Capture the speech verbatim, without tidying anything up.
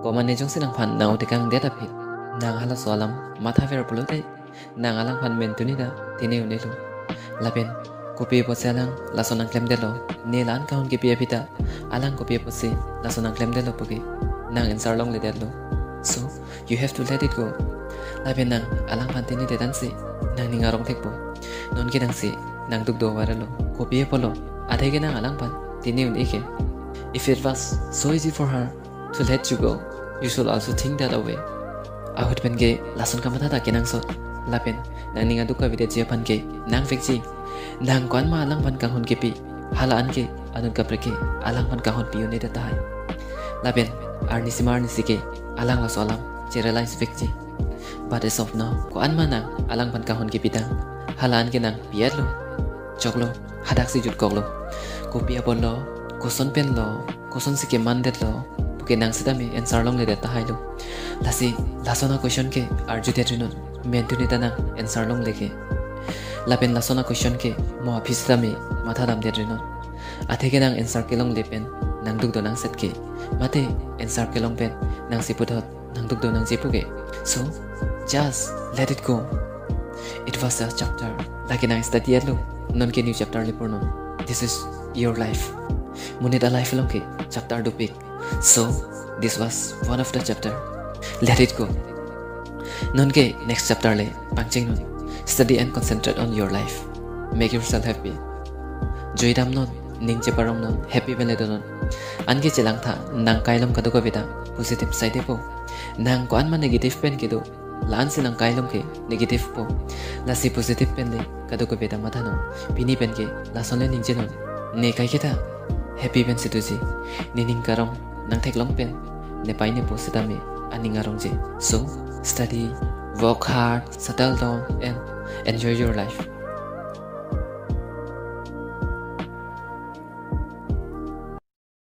Komatne jongsi nangphan nang-o tekangdet aphi, nang halaso alam mathaver pulote, nang alangphan mentuni ta tini un-elo. Lapen kopi apotsi alang laso nangklemdetlo, ne la-an kahon kipi aphi ta alang kopi apotsi laso nangklemdetlo puke nang answer longledetlo. So, you have to let it go. Lapen nang alangphan tinidet ansi nangning arong thekpo. Nonke nangsi nangduk do varelo. Kopi apotlo? Atheke nang alangphan tini un-e ke. If it was so easy for her to let you go, you should also think that a way. Ahut pen ke lason kamatha ta kenangsot. Lapen nangning aduk kavedetji aphan ke nangvekji. Nang ko-anma alangphan kanghon kipi, hala-an ke anut kaprek ke alangphan kanghon pi un-edet tahai. Lapen arnisi ma arnisi ke alang laso alam che-realize vekji. But as of now, ko-anma nang alangphan kanghon kipi tang, hala-an ke nang pi-etlo. Choklo, hadaksi jutkoklo. Kopi apotlo, koson penlo, kosonsi kemandetlo puke nang sitame answer longledet tahailo. Lasi lason a-question ke arjudet rinon, mentuni ta nang answer longle ke. Lapen lason a-question ke mo aphi sitame mathadamdet rinon. Atheke nang answer kelongle pen nangduk do nangset ke, mate answer kelong pen nangsi puthot nangduk do nangji puke. So, just let it go. It was a chapter. Lake nang study-etlo. Nonke new chapter le purnon. This is your life. Monit a-life along ke chapter dopik. So, this was one of the chapter. Let it go. Nonke next chapter le pangchengnon. Study and concentrate on your life. Make yourself happy. Juidamnon, ning cheparongnon, happy pen le donon. Anke chelangtha, nang kai along kadokave ta positive side po. Nang ko-anma negative pen kedo, la-ansi nang kai along ke negative po. Lasi positive pen le kadokave ta mathanon. Pini pen ke lason le ningjenon. Ne kaiketa happy pensi doji. Ne ning karong nangtheklong pen ne pai ne po sitame aning arongje. So, study, work hard, settle down and enjoy your life.